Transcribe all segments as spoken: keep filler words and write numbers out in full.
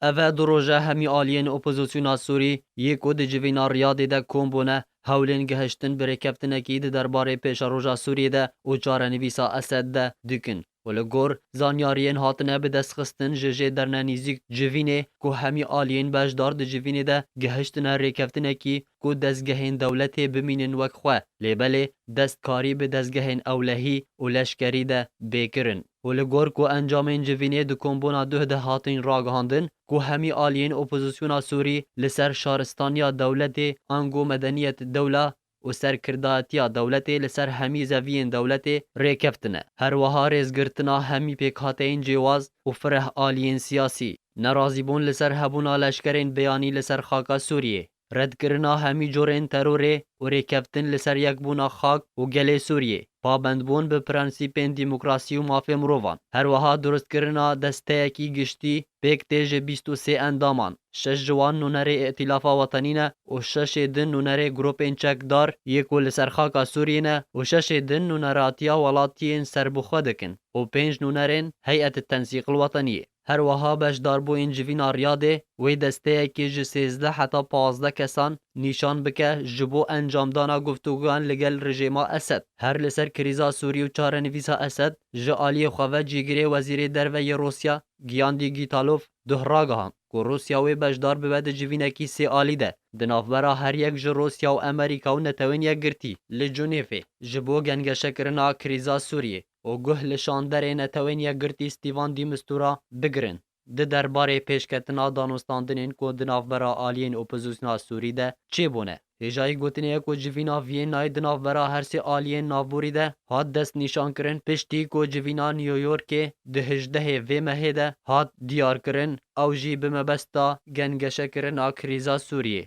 Ev e du roje hemî aliyên opozisyona Sûrî yê ku di civîna Riyadê de kom bûne, hewlên gihiştin bi rêkeftinekî di derbarê pêşeroja Sûriyê de û çarenivîsa Esed de dikin û li gor zanyariyên hatine bi dest xistin ji jê derne nîzîk civînê ku hemî aliyên beşdar di civînê de gihiştine rêkeftinekî ku dezgehên dewletê bimînin wek xwe, lê belê destkarî bi dezgehên ewlehî û leşkerî de bê kirin. Û li gor ku encamên civînê di kombûna duh de hatin ragihandin ku hemî aliyên opozisyona Sûrî li ser şaristaniya dewletê ango medeniyet dewla û serkirdayetiya dewletê li ser hemî zeviyên dewletê rêkeftine. Her wiha rêzgirtina hemî pêkhateyên cêwaz û fireh aliyên siyasî, nerazîbûn li ser hebûna leşkerên beyanî li ser xaka Sûriyê, redkirina hemî corên terorê û rêkeftin li ser yekbûna xak û gelê Sûriyê, pabendbûn bi prensîpên demokrasî û mafê mirovan, her wiha durustkirina desteyekî giştî pêk tê ji bîst û sê endaman, şeş ji wan nûnerê Îtîlafa Wetenî ne û şeşê din nûnerê grûpên çekdar yê ku li ser xaka Sûriyê ne û şeşê din nûneratiya welatiyên serbixwe dikin û pênc nûnerên Heyet Tensîqil Weteniyê. Her wiha beşdarbûyên civîna Riyadê wê desteyekê ji sêzdeh heta pazdeh kesan nîşan bike ji bo encamdana guftûgoyan li gel rejêma Esed. Her li ser krîza Sûrî û çarenivîsa Esed ji aliyê xwe ve cîgirê Wezîrê Derve yê Rûsya Giyandî Gîtalov duh ragihand ku Rûsya wê beşdar bibe di civînekî sê alî de di navbera her yek ji Rûsya û Amerîka û Netewên Yekgirtî li Cinêvê ji bo gengeşekirina krîza Sûriyê û guh li şanderê Netewên Yekgirtî Stîvan de Mistura bigirin di derbarê pêşketina danûstandinên ku di navbera aliyên opozisyona Sûrî de çêbûne. Hêjayî gotinê ye ku civîna Vîyennayê di navbera her sê aliyên navborî de hat destnîşankirin, piştî ku civîna New Yorkê di hejdehê vê mehê de hat diyarkirin, ew jî bi mebesta gengeşekirina krîza Sûriyê.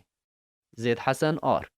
Zêd Hesen Ar.